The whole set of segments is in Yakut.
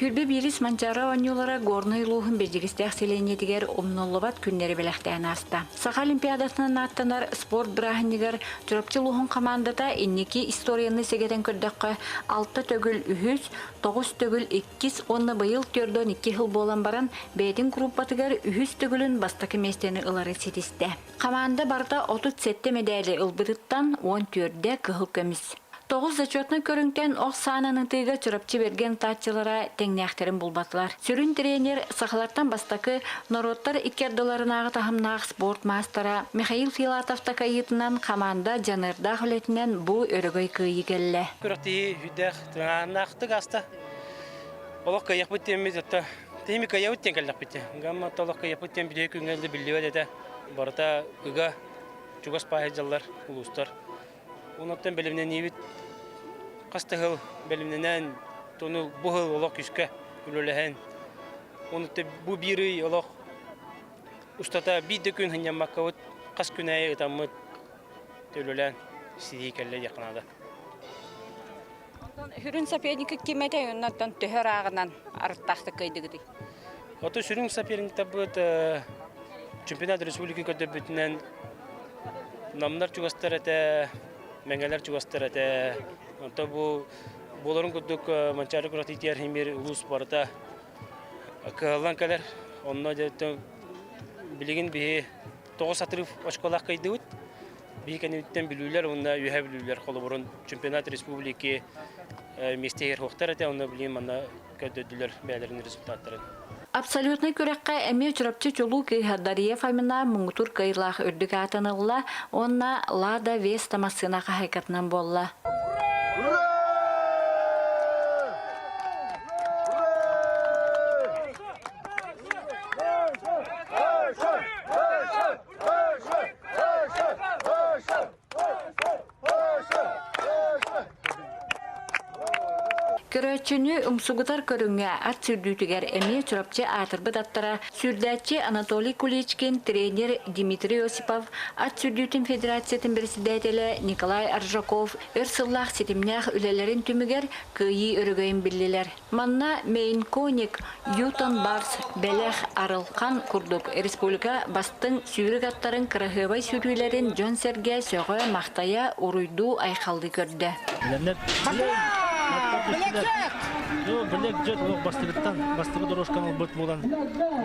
21 Манчаары оонньуулара Горнай улууһун Бэрдьигэстээх сэлиэнньэтигэр умнуллубат күннэри бэлэхтээн ааста. Саха Олимпиадатынан ааттанар спорт бырааһынньыгар Чурапчы улууһун хамаандата инники историяны сэгэтэн көрдөххө, алта төгүл үһүс, тоҕус төгүл иккис уонна быйыл 42 сыл буолан баран бэйэтин группатыгар үһүс төгүлүн бастакы миэстэни ылары ситистэ. Хамаанда барыта 37 мэдээли ылбытыттан 14-дэ кыһыл көмүс. Тоҕус зачетнай көрүҥтэн ох саанан ытыыга Чурапчы бэргэн ытааччылара тэҥнээхтэрин булбатылар. Сүрүн тренер сахалартан бастакы норуоттар икки ардыларынааҕы таһымнаах спорт маастара Михаил Филатов такайыытынан хамаанда дьаныардаах үлэтинэн бу өрөгөй кыайыы кэллэ. Күрэхтэһии сүрдээх тыҥааһыннаахтык ааста. Олох кыайыахпыт диэммит отто тиһими кыайабыт диэн кэллэхпит. Гамма олох кыайыахпыт диэн бүтэһик күҥҥэ да биллибэт этэ. Барыта ыга чугас пааһы дьаллар улуустар. Онуттан бэлэмнэниибит хас да сыл бэлэмнэнэн, тону бу сыл олох күүскэ үлэлэһэн, онуттан бу биир ый олох устата биир да күн сынньаммаккабыт хас күн аайы ытаммыт үлэлээн ситии кэллэ диэххэ наада. Онтон сүрүн соперникы ким этэй? Оннуттан төһө ырааҕынан арыттаахтык кыайдыгытый? Ото сүрүн соперниктарбыт чемпионат республики көрдөрбүтүнэн намнар чугастар этэ, мэҥэлэр чугастар этэ. Онто бу буоларын курдук Манчаары күрэхтиитигэр химир улуус барыта кыһаллан кэлэр. Онно билигин биһи тоҕус отрыв очколаах кыайдыбыт. Биһи кэнниттэн бүлүүлэр уонна үөһэ бүлүүлэр холобурун чемпионат республики миэстэ иһэр этэ, онно билигин манна көрдөрдүлэр бэйэлэрин результаттарын. Абсолютнай күрэххэ эмиэ Чурапчы чулуу кыыһа Дария Фомина муҥутуур кыайыылаах үрдүк аатын ылла уонна Лада Веста массыына хаһаайкатынан буолла. Көрөөччүнү умсугутар көрүҥҥэ ат сүүрдүүтүгэр эмиэ Чурапчы аатырбыт аттара сүүрдээччи Анатолий Куличкин, тренер Дмитрий Осипов, ат сүүрдүүтүн федерациятын председателэ Николай Аржаков өр сыллаах ситимнээх үлэлэрин түмүгэр кыайыы өрөгөйүн биллилэр. Манна Мейнконик, Ютон Барс, Бэлэх, Арылхан курдук республика бастыҥ сүүрүк аттарын кыраһыабай сүүрүүлэрин дьон-сэргэ сөҕө, махтайа, уруйдуу, айхаллыы көрдө. Билэннэр Блэк Джет олох бастыгыттан бастыгы дорожканы ылбыт буолан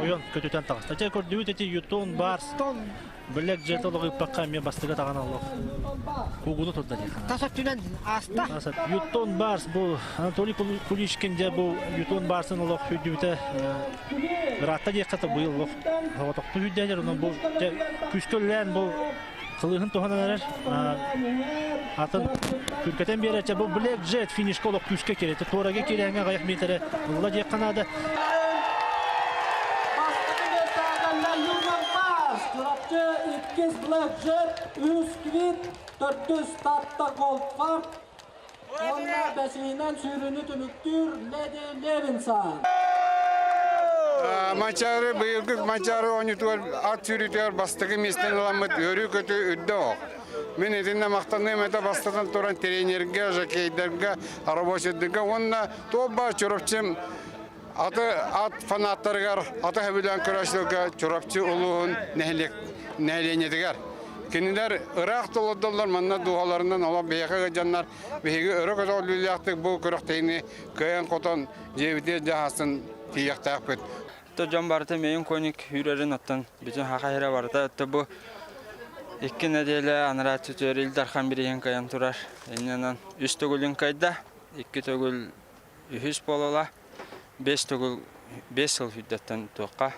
ойон көтүтэн таҕыста. Чэ көрдүбүт эти Ютон Барс Блэк Джет олох ыппакка эмиэ бастыга таҕан олох куугуну турда диэххэ. Тас өттүнэн ааста. Ютон Барс бу Анатолий Куличкин дьэ бу Ютон Барсын олох сүүрдүбүтэ ыраатта диэххэ то быйыл олох соҕотохтуу сүүрдээдэр онон бу дьэ күүскэ үлэлээн бу кылыыһын туһанан эрэр атын күркэтэн биэрээччи бу Блэк Джет финишка олох күүскэ киирэ туораге киирээҥҥэ аҕыйах миэтэрэ ылла диэххэ наада. Бастакы миэстэҕэ Юнан Пас, Чурапчы иккис Black Jet, үс Квит, төрдүс Татта Goldfarb, уонна бэсиһинэн сүүрүүнү түмүктүүр Леди Левинсон. Манчаары быйылгы Манчаары оонньуутугар ат сүүрүүтүгэр бастакы миэстэни ыламмыт үөрүү-көтүү үрдэ оһох. Мин итиннэ махтаныам этэ бастатан туран тренергэ, жокейдарга, рабочайдарга уонна туох баар Чурапчым аты ат фанаттарыгар, аты сөбүлээн көрөөччүлэргэ Чурапчы улууһун нэһилиэк нэһилиэнньэтигэр. Кинилэр ыраах толордоллор манна дууһаларынан олох биһиэхэ ыалдьаннар биһиги өрө көтөҕүллүүлээхтик бу күрэхтэһиини кыайан-хотон дьиэбитигэр дьаһасын тиийиэхтээхпит. То дьон барыта мейин коник үүрэрин оттон бүтүн хаха иһэрэ барыта то бу икки нэдиэлэ анараа түтүөр Ил Дархан бирииһин кыайан турар. Иннинэн үс төгүлүн кыайда, икки төгүл үһүс буолала, бэс төгүл бэс сыл сүүрдэттэн туохха.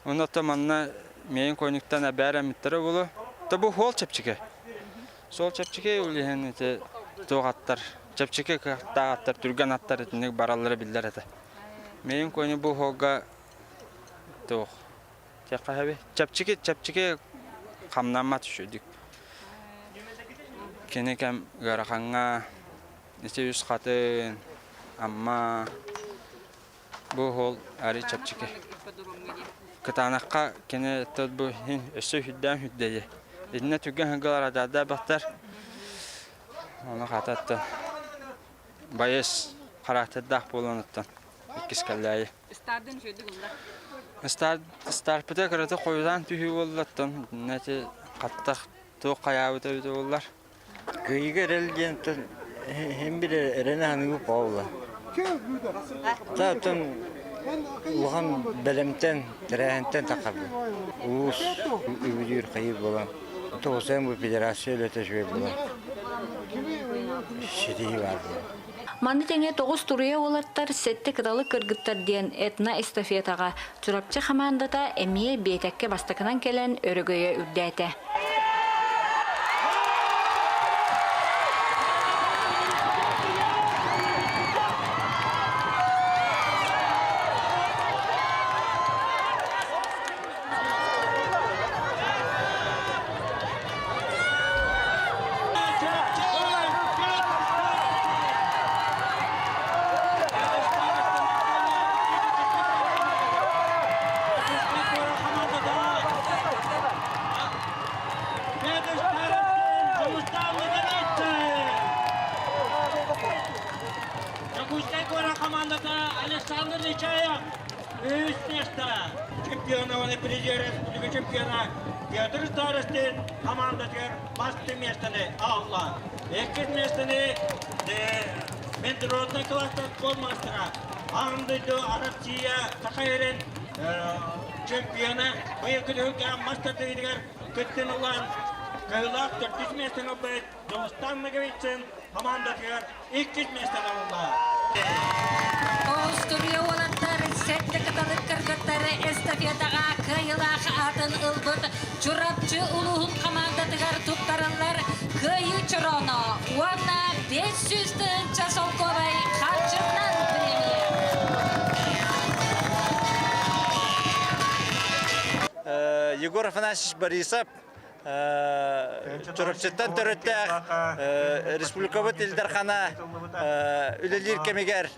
Онно то манна мейин кониктан эбээр эмиттэрэ булу. То бу хуол чэпчэки. Сол чэпчэки ол иһин ити туох аттар, чэпчэки кыахтаах аттар, түргэн аттар итинник бараллара биллэр этэ. Мейин кони бу хуолга туох Тиэххэ чэпчэки чэпчэки хамнаммат үчүгдүк. Кини кэм ыарахаҥҥа ити үс хатын, Амма бу уол арый чэпчэки. Кытаанахха кини бу иһин өссө үрдээн үрдэйэ. Итиннэ түргэн сылгылар адаардаабаттар. Ону хататтан байыс характердаах буолан оттон. Иккис кэллээйи. Стардын үчүгэйдик ылла. Старпыта кырата хойутаан түһүү буоллаттан, ити хаттах туох хайаабыта эбитэ буоллар. Кыайыыга эрэл диэнтэн иһин бир эрэнэ саныыбыт буолла. Тааттан улахан бэлэмтэн, тэрээһинтэн таххарбыт. Улуус үбүлүүр хайыы буолан, тоҕусайын бу федерация үлэтэ үчүгэй буолан ситиһии баар буолар. Маны тэҥэ тоҕус туруйа уолаттар, сэттэ кыталык кыргыттар диэн этно-эстафетаҕа Чурапчы хамаандата эмиэ биэтэккэ бастакынан кэлэн өрөгөйө үрдээтэ. Дьокуускай куорат хамаандата Александр Нечаев үс место чемпиона уонна призер республика чемпиона Петр Старостин хамаандатыгар бастакы миэстэни аҕалла. Иккис миэстэни международный класстан спортмастера Аан дойду Россия Саха сирин чемпиона быйылгы түһүлгэҕэ мас тардыытыгар кыттын ылан кыайыылаах төрдүс миэстэни ылбыт Дьулустан Ноговицын хамаандатыгар иккис миэстэни ылла. Остуруйа уолаттар сэттэ кыталык кыргыттары эстафетаҕа кыайыылаах аатын ылбыт Чурапчы улууһун хамаандатыгар туттарыллар Кыайыы чорооно уонна 500 тыһыынча солкуобай харчынан премия. Егор Афанасьевич Борисов Чурапчыттан төрүттээх республикабыт Ил Дархана үлэлиир кэмигэр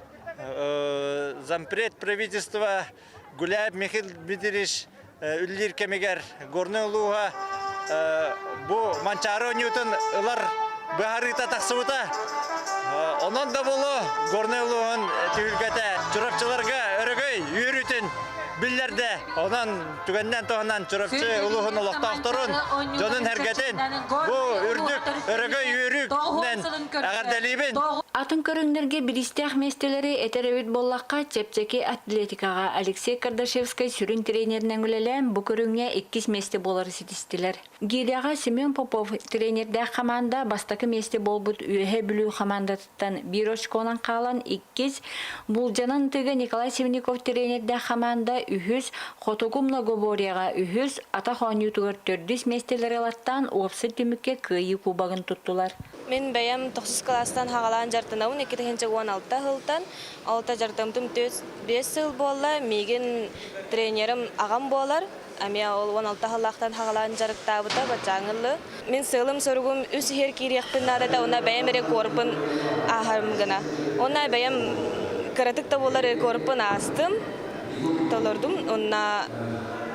зампред правительства Гуляев Михаил Дмитриевич үлэлиир кэмигэр Горнай улууһа бу Манчаары оонньуутун ылар быһаарыыта тахсыбыта. Онон да буолуо Горнай улууһун түһүлгэтэ Чурапчыларга өрөгөй үөрүүтүн биллэрдэ. Онон түгэннэн туһанан Чурапчы улууһун олохтоохторун, дьонун-сэргэтин бу үрдүк өрөгөй үөрүүнэн эҕэрдэлиибин. Атын көрүҥнэргэ бириистээх миэстэлэри этэр эбит буоллахха, чэпчэки атлетикаҕа Алексей Кардашевскай сүрүн тренеринэн үлэлээн бу көрүҥҥэ иккис миэстэ буолары ситистилэр. Гиирэҕэ Семен Попов тренердээх хамаанда бастакы миэстэ буолбут Үөһээ Бүлүү хамаандатыттан биир очконан хаалан иккис, Булдьанан ытыыга Николай Семенников тренердээх хамаанда үһүс, Хотугу многоборьеҕа үһүс, атах оонньуутугар төрдүс миэстэлэри ылаттаан уопсай түмүккэ кыайыы кубогын туттулар. Мин бэйэм тохсус кылаастан хаҕалаан дьартанабын 2016 сылтан. Алта дьартамтым 5 сыл буолла. Миигин тренерим аҕам буолар. Эмиэ ол 16 сыллаахтан хаҕалаан дьарыктаабыта баччааҥыллы. Мин сыалым-соругум үс иһэр киириэхпин наадата, уонна бэйэм рекорпун ааһарым гына. Уонна бэйэм кыратык да буолар рекорпун аастым, толордум. Уонна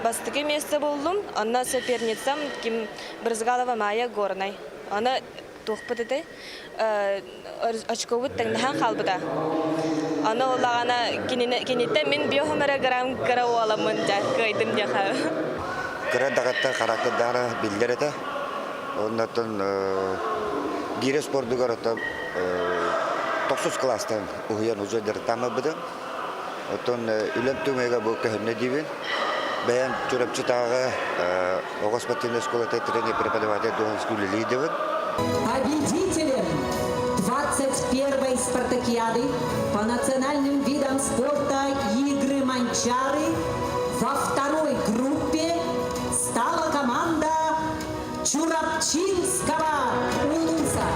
бастакы место буллум. Онно соперницам ким Брызгалова Майя Горнай. Аны туохпут этэй очкобут тэҥнэһэн хаалбыта. Аны улаҕана киниттэн мин биохом эрэ грамм кыра уоламмын дьэ кыайдым диэхэ. Кыра даҕаттан характердаара биллэр этэ. Оннотон гире спордугар оттон тохсус класстан уһуйан уже дьарыктааммыппытым. Оттон үлэм түмүгэ бу көһүннэ диибин. Бэйэм Чурапчытааҕы оҕо спортивнай школата тренер-преподаватель дуоһунаска үлэлиирдибин. Победителем 21-й спартакиады по национальным видам спорта игры Манчары во второй группе стала команда Чурапчинского Улуса.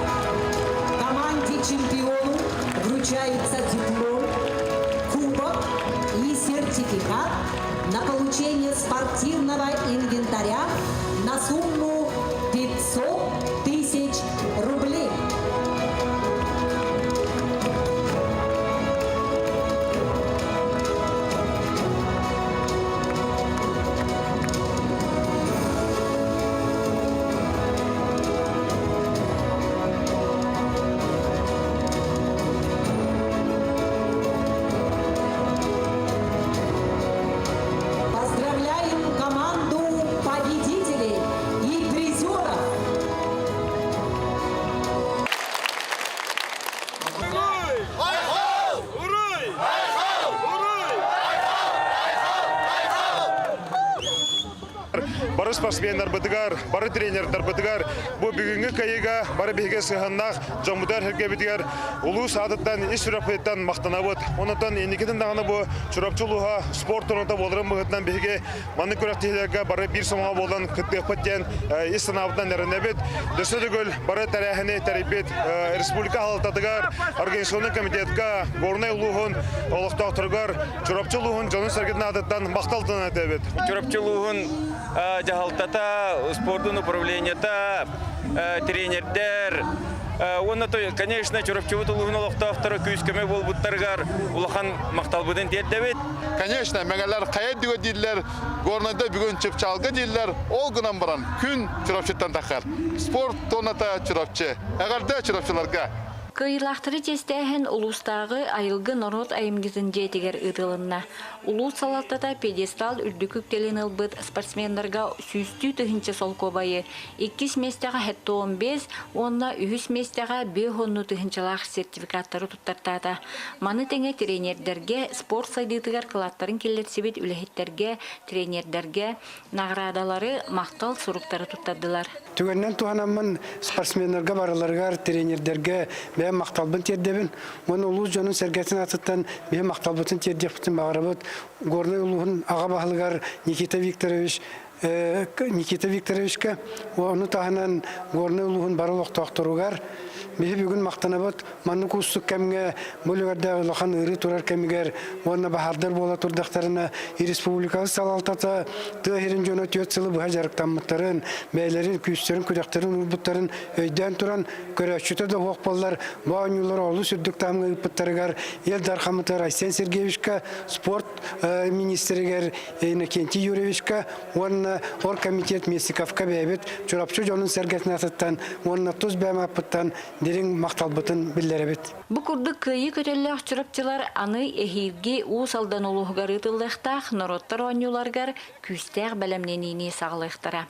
Команде чемпиону вручается диплом, кубок и сертификат на получение спортивного инвентаря на сумму 500 тысяч рублей. спортсменнарбытыгар, бары тренердарбытыгар, бу бүгүҥҥү кыайыыга бары биһиги сыһыаннаах дьоммутугар-сэргэбитигэр улуус аатыттан ис сүрэхпититтэн махтанабыт. Онон инникитин даҕаны бу Чурапчы улууһа спорт туруната буоларын быһыытынан биһиги маннык күрэхтэһиилэргэ бары биир сомоҕо буолан кыттыахпыт диэн ис санаабытынан эрэнэбит. Дөссө төгүл бары тэрээһини тэрийбит республика салалтатыгар, организационнай комитетка, Горнай улууһун олохтоохторугар Чурапчы улууһун дьонун-сэргэтин аатыттан махтал тылын этэбит. Чурапчы улууһун дьаһалтата, спордун управлениета, тренердэр, уонна конечно Чурапчыбыт улууһун олохтоохторо күүс-көмө буолбуттарыгар улахан махталбытын тиэрдэбит. Конечно, мэҥэлэр хайа дүгэ дииллэр, Горнайда бүгүн чыпчаалга дииллэр, ол гынан баран күн Чурапчыттан таххар. Спорт туоната Чурапчы. Эҕэрдэ Чурапчыларга! Кыайыылаахтары чиэстээһин улуустааҕы Айылгы норуот айымньытын дьиэтигэр ыытылынна. Улуус салалтата пьедестал үрдүк үктэлин ылбыт спортсменнарга сүүстүү тыһыынча солкуобайы, иккис миэстэҕэ 75 уонна үһүс миэстэҕэ 50 тыһыынчалаах сертификаттары туттартаата. Маны тэҥэ тренердэргэ, спорт сайдыытыгар кылааттарын киллэрсибит үлэһиттэргэ, тренердэргэ наҕараадалары, махтал суруктары туттардылар. Түгэнинэн туһанаммын спортсменнарга барыларыгар, тренердэргэ бэйэм махталбын тиэрдэбин. Уонна улуус дьонун-сэргэтин аатыттан биһи махталбытын тиэрдиэхпитин баҕарабыт. Горнай улууһун аҕа баһылыгар Никита Викторович Никита Викторовичка, ону таһынан Горнай улууһун бары олохтоохторугар биһи бүгүн махтанабыт. Маннык уустук кэмҥэ бу үлүгэрдээх улахан ыарыы турар кэмигэр уонна баһаардар буола турдахтарына республикабыт салалтата тыа сирин дьоно түөрт сылы быһа дьарыктаммыттарын, бэйэлэрин күүстэрин-күдэхтэрин уурбуттарын өйдөөн туран, көрөөччүтэ да суох буоллар, бу оонньуулары олус үрдүк таһымҥа ыыппыттарыгар Ил Дархаммытыгар Айсен Сергеевичка, спорт министригэр Иннокентий Юрьевичка уонна оргкомитет Местиковка бэйэбит Чурапчы дьонун сэргэтин атыттан уонна тус бэйэм ааппыттан дириҥ махталбытын биллэрэбит. Бу курдук кыайыы көтөллөөх чурапчылар аны эһиилги Уус Алдан улууһугар ыытыллыахтаах норуоттар оонньууларыгар күүстээх бэлэмнэниини саҕалыахтара.